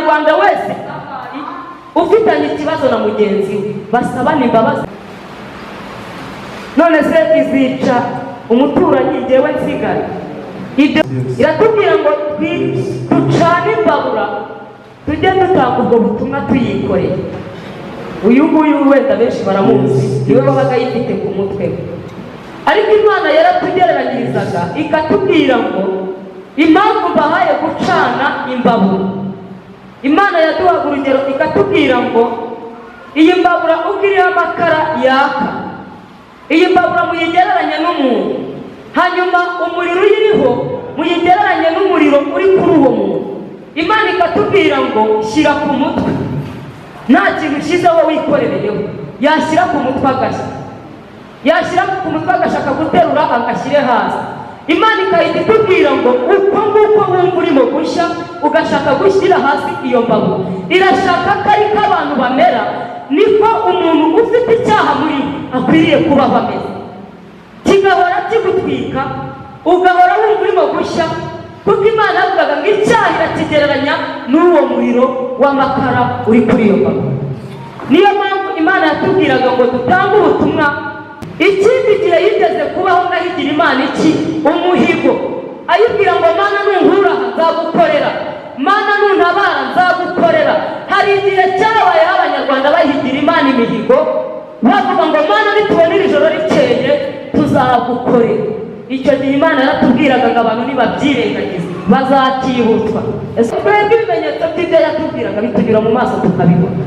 Munyarwanda wese ufitanye ikibazo na mugenzi we basabane imbabazi. None se izica umuturanyi, njyewe nsigare? Ibyo iratubwira ngo ducane imbabura, tujye dutanga ubwo butumwa tuyikoreye. Uyu nguyu wenda benshi baramuzi, niwe wabaga ayifite ku mutwe we. Ariko Imana yaratugereranyirizaga, ikatubwira ngo impamvu mbahaye gucana imbabura, Imana yaduhaga urugero ikatubwira ngo iyi mbabura uko iriho amakara yaka, iyi mbabura muyigereranye n'umuntu, hanyuma umuriro uyiriho muyigereranye n'umuriro uri kuri uwo muntu. Imana ikatubwira ngo shyira ku mutwe, nta kintu ushyizeho, wikorereyeho. Yashyira ku mutwe agashya, yashyira ku mutwe agashaka guterura agashyire hasi. Imana ikahita itubwira ngo uko nguko wumva urimo gushya, ugashaka gushyira hasi iyo mbabura, irashaka ko ariko abantu bamera, niko umuntu ufite icyaha muri we akwiriye kubaho ameze, kigahora kigutwika, ugahora wumva urimo gushya, kuko Imana yavugaga ngo icyaha irakigereranya n'uwo muriro w'amakara uri kuri iyo mbabura. Niyo mpamvu Imana yatubwiraga ngo dutange ubutumwa. Ikindi gihe yigeze kubaho ngahigira Imana iki? Umuhigo. Ayibwira ngo: "Mana, nunkura aha nzagukorera, Mana, nuntabara nzagukorera." Hari igihe cyabayeho Abanyarwanda bahigira Imana imihigo, bavuga ngo: "Mana, nitubona iri joro rikeye tuzagukorera." Icyo gihe Imana yaratubwiraga ngo abantu nibabyirengagiza bazakibutswa. Ese twebwe ibimenyetso by'ibyo yatubwiraga bitunyura mu maso tukabibona?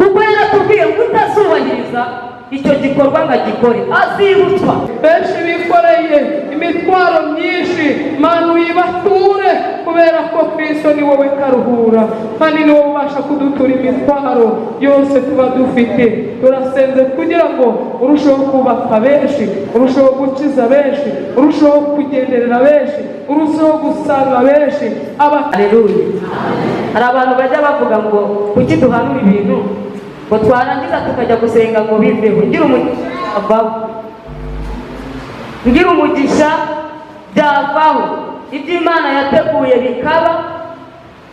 Kuko yaratubwiye ngo utazubahiriza icyo gikorwa ngo agikore azibutswa. Benshi bikoreye imitwaro myinshi, Mana, uyibature, kubera ko Kristo ni wowe karuhura kandi ni wowe ubasha kudutura imitwaro yose tuba dufite. Turasenze kugira ngo urusheho kubaka benshi, urusheho gukiza benshi, urusheho kugenderera benshi, urusheho gusanga benshi aba. Aleluya! Hari abantu bajya bavuga ngo kuki duhanura ibintu, ngo twarangiza tukajya gusenga ngo biveho. Ngira umugisha avaho, ngira umugisha byavaho, ibyo Imana yateguye bikaba,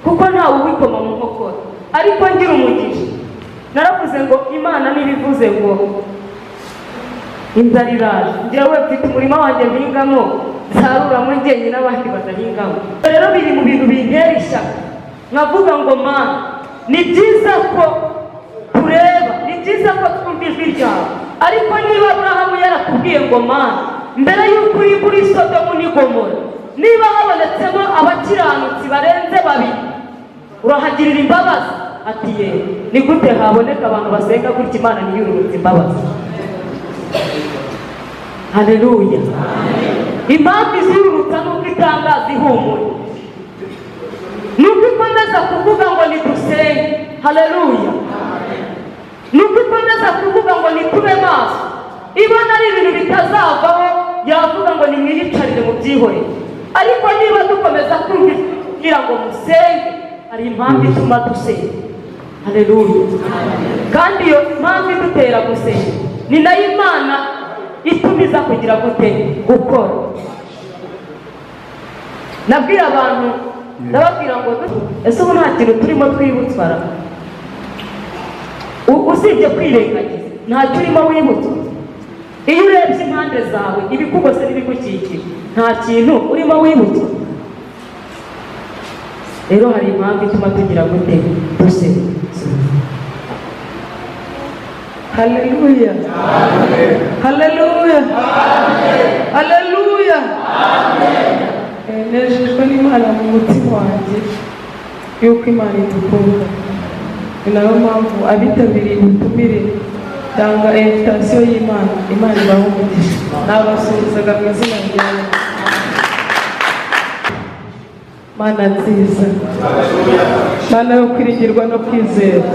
kuko ntawe ubikoma mu nkokora. Ariko ngira umugisha, naravuze ngo Imana ntibivuze ngo inzara iraje, njyewe mfite umurima wanjye mpingamo, nsaruramo njyenyine n'abandi badahingamo. Rero biri mu bintu bintera ishyaka, nkavuga ngo: "Mana, ni byiza ko tureba, ni byiza ko twumva ijwi ryawe." Ariko niba Aburahamu yarakubwiye ngo: "Mana, mbere y'uko uri muri Sodomu n'i Gomora, niba habonetsemo abakiranutsi barenze babiri, urahagirira imbabazi?" Ati: "Yego." Ni gute haboneka abantu basenga gutya, Imana ntiyururutse imbabazi? Haleluya! Impamvu izururutsa ni uko itangaza ihumure, ni uko ikomeza kuvuga ngo nidusenge. Haleluya! Ni uko ikomeza kuvuga ngo nitube maso. Ibona ari ibintu bitazavaho, yavuga ngo nimwiyicarire mu byihorere. Ariko niba dukomeza kumva kugira ngo musenge, hari impamvu ituma dusenga. Haleluya! Kandi iyo mpamvu idutera gusenga ni nayo Imana itumiza kugira gute? Gukora. Nabwira abantu, ndababwira ngo ese ubu nta kintu turimo twibutswa ra? Usibye kwirengagiza, ntacyo urimo wibutswa? Iyo urebye impande zawe, ibikugose n'ibigukikije, nta kintu urimo wibutswa? Rero hari impamvu ituma tugira gute? Dusenga. Haleluya, haleluya, haleluya! Nejejwe n'Imana mu mutima wanjye yuko Imana idukunda. Ni nayo mpamvu abitabiriye ubutumire cyangwa invitation y'Imana, Imana ibaha umugisha. Nabasuhuzaga mu izina rya Yesu. Mana nziza, Mana yo kwiringirwa no kwizera,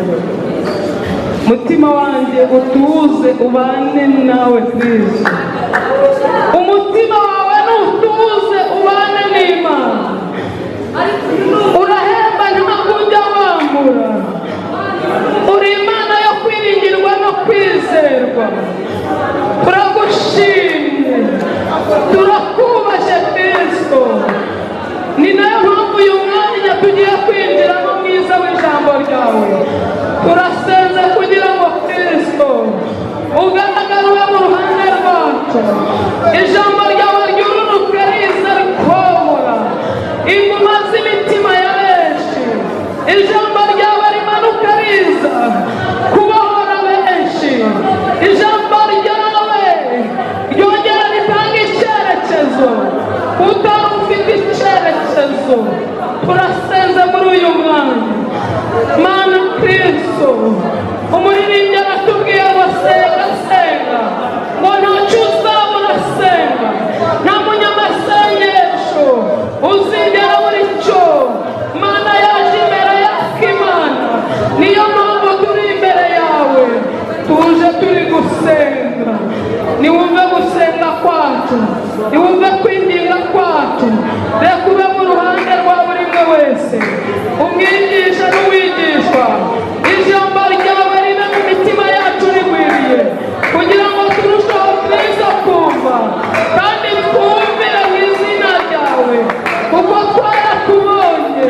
mutima wanjye utuze, ubane nawe Kristo. Umutima wawe nutuze ubane n'Imana, urahemba, ntabwo ujya wambura. Uri Imana yo kwiringirwa no kwizerwa. Turagushimye, turakubashye Kristo. Ni nayo mpamvu uyu mwanya tugiye kwinjiramo mwiza w'ijambo. Ijambo ryawe rimanuka riza kubohora benshi. Ijambo ryawe ryongera ritanga icyerekezo utari ufite icyerekezo. Turasenze muri uyu mwanya, Mana Kristo. Umuririmbyi aratubwiye ngo senga, senga, ngo ntacyo uzabura senga. Nta munyamasengesho uzigera buri cyo. Mana yaje imbere y'Imana, niyo mpamvu turi imbere yawe, tuje turi gusenga. Niwumve gusenga kwacu, niwumve kwinginga kwacu. Reka ube mu ruhande rwa buri umwe wese, umwigisha n'uwigishwa. Ijambo ryawe ribe mu mitima yacu rigwiriye, kugira ngo turusheho bwiza kumva kandi twumvire mu izina ryawe, kuko twarakubonye.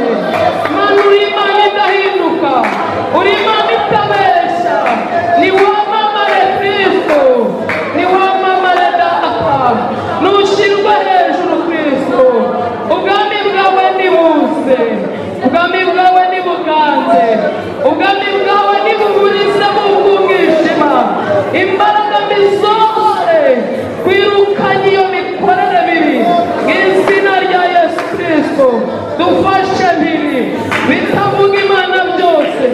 Mana, uri Imana idahinduka, uri Imana itabeshya. Niwamamare Kristo, niwamamare Data, nushyirwe hejuru Kristo. Ubwami bwawe nibuze, ubwami bwawe nibuganze, ubwami bwawe nibuburizemo ubw'umwijima. Imbaraga mbi zose twirukanye, iyo mikorere mibi mu izina rya Yesu Kristo. Dufashe biri bitavuga Imana byose,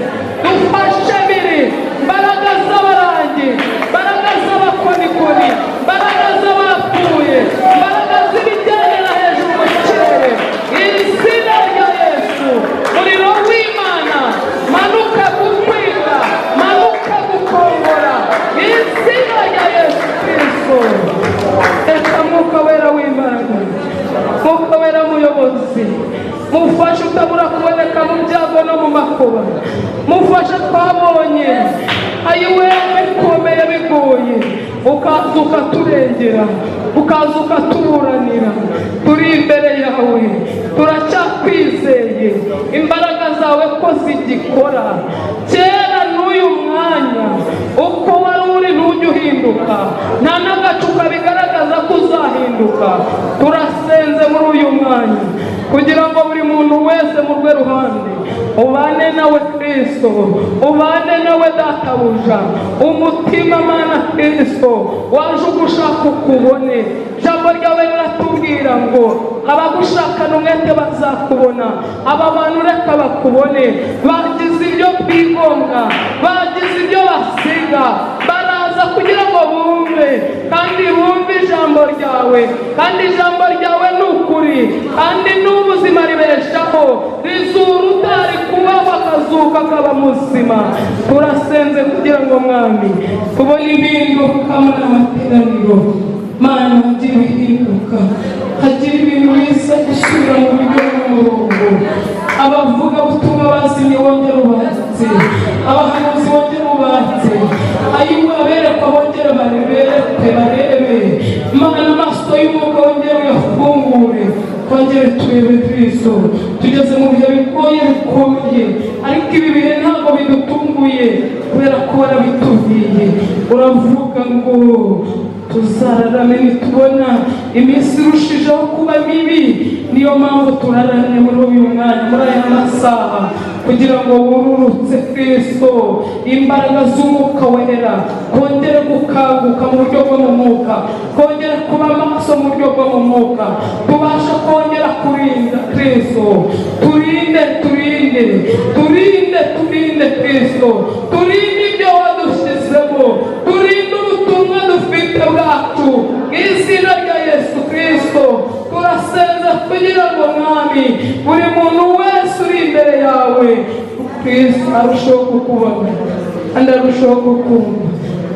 dufashe biri imbaraga z'abarangi, imbaraga z'abakonikoni, imbaraga z'abapfuye, imbaraga z'ibigendera hejuru mu kirere. Mu izina rya Yesu, umuriro w'Imana manuka gutwika, manuka gukongora, mu izina rya Yesu Kristo. Reka Mwuka Wera w'imbaraga, Mwuka Wera muyobozi, mufashe utabura kuboneka mu byago no mu makuba. Mufashe twabonye ayiwe bikomeye bigoye, ukaza ukaturengera, ukaza ukatuburanira. Turi imbere yawe, turacyakwizeye, imbaraga zawe ko zigikora kera n'uyu mwanya. Uko wari uri ntujya uhinduka, nta n'agacuka bigaragaza ko uzahinduka. Turasenze muri uyu mwanya kugira ngo buri muntu wese mu rwe ruhande ubane nawe Kristo, ubane nawe Databuja. Umutima, Mana Kristo, waje ugushaka ukubone. Ijambo ryawe riratubwira ngo abagushakana umwete bazakubona. Aba bantu reka bakubone. Bagize ibyo bigomwa, bagize ibyo basiga, baraza kugira ngo bumve kandi bumve ijambo ryawe. Kandi ijambo ryawe ni ukuri kandi ni ubuzima, ribeshaho, rizura utari kubaho akazuka akaba muzima. Turasenze kugira ngo, Mwami, tubone impinduka muri amateraniro. Mana, hagira ibihinduka, hagira ibintu biza gusubira mu buryo bw'umurongo. Abavugabutumwa bazimye wongere ubatse, abahanuzi wongere ubatse, ayiwe aberekwa bongere bareberekwe barebe. Mana, amaso y'umwuka wongere uyafungure, twongere turebe Kristo. Tugeze mu bihe bigoye bikomeye, ariko ibi bihe ntabwo bidutunguye kubera ko warabitubwiye. Uravuga ngo tuzararame nitubona iminsi irushijeho kuba mibi. Niyo mpamvu turaramye muri uyu mwanya, muri aya masaha, kugira ngo wururutse Kristo imbaraga z'Umwuka Wera, kongere gukanguka mu buryo bwo mu mwuka, kongere kuba amaso mu buryo bwo mu mwuka, tubashe kongera kurinda Kristo. Turinde, turinde, turinde, turinde Kristo, turinde ibyo wadushyizemo, turinde ubutumwa dufite bwacu mu izina rya Yesu Kristo. Turasenza kugira ngo, Mwami, buri muntu wese uri imbere yawe Kristo arusheho kukubona kandi arusheho kukumva.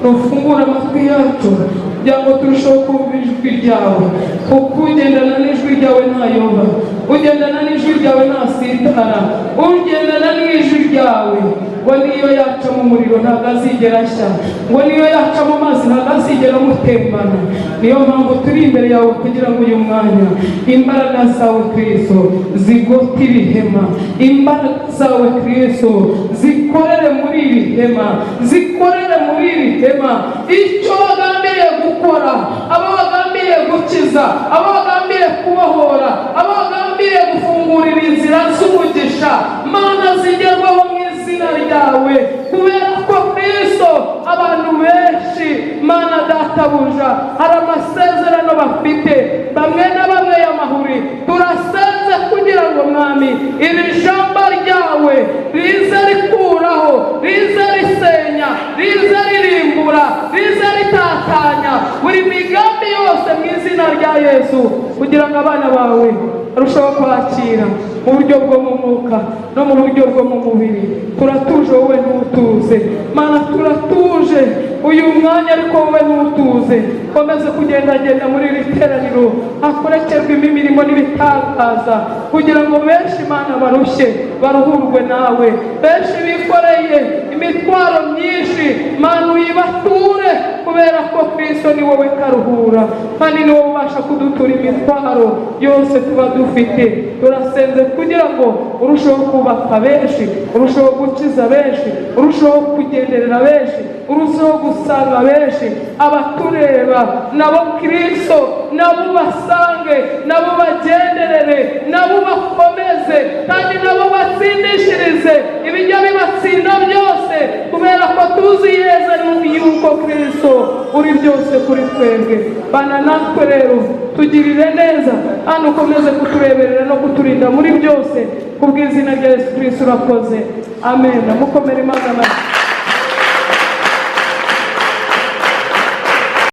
Nufungure amatwi yacu kugira ngo turusheho kumva ijwi ryawe, kuko ugendana n'ijwi ryawe ntayoba, ugendana n'ijwi ryawe ntasitara, ugendana n'ijwi ryawe ngo niyo yaca mu muriro ntabwo azigera ashya, ngo niyo yaca mu mazi ntabwo azigera amutembana. Niyo mpamvu turi imbere yawe kugira ngo uyu mwanya imbaraga zawe Kristo zigote ibihema, imbaraga zawe Kristo zikorere muri iri hema, zikorere muri iri hema icyo bagambiriye gukora, abo bagambiriye gukiza, abo bagambiriye kubohora, abo bagambiriye gufungurira inzira z'umugisha. Mana, zigere. ryawe, kubera ko Kristo abantu benshi, Mana Databuja, hari amasezerano bafite bamwe na bamwe y'amahuri. Turasenze kugira ngo, Mwami, iri jambo ryawe rize rikuraho, rize risenya, rize ririmbura, rize ritatanya buri migambi yose mu izina rya Yesu, kugira ngo abana bawe barusheho kwakira mu buryo bwo mu mwuka no mu buryo bwo mu mubiri. Turatuje, wowe ntutuze. Mana, turatuje uyu mwanya, ariko wowe ntutuze. Komeze kugendagenda muri iri teraniro, hakorekerwa imirimo n'ibitangaza, kugira ngo benshi, Mana, barushye baruhurwe nawe. Benshi bikoreye imitwaro myinshi, Mana, uyibature, kubera ko Kristo ni wowe karuhura kandi ni wowe ubasha kudutura imitwaro yose tuba dufite. Turasenze kugira ngo urusheho kubaka benshi, urusheho gukiza benshi, urusheho kugenderera benshi, urusheho gusanga benshi. Abatureba nabo, Kristo, nabo basange, nabo bagenderere, nabo bakomeze, kandi nabo batsindishirize ibijya bibatsinda byose, kubera ko tuzi yeza yuko Kristo uri byose kuri twebwe. Bana natwe rero, tugirire neza hano, ukomeze kutureberera no kuturinda muri byose, ku bw'izina rya Yesu Kristo urakoze, amen. Mukomere Imana amashyi.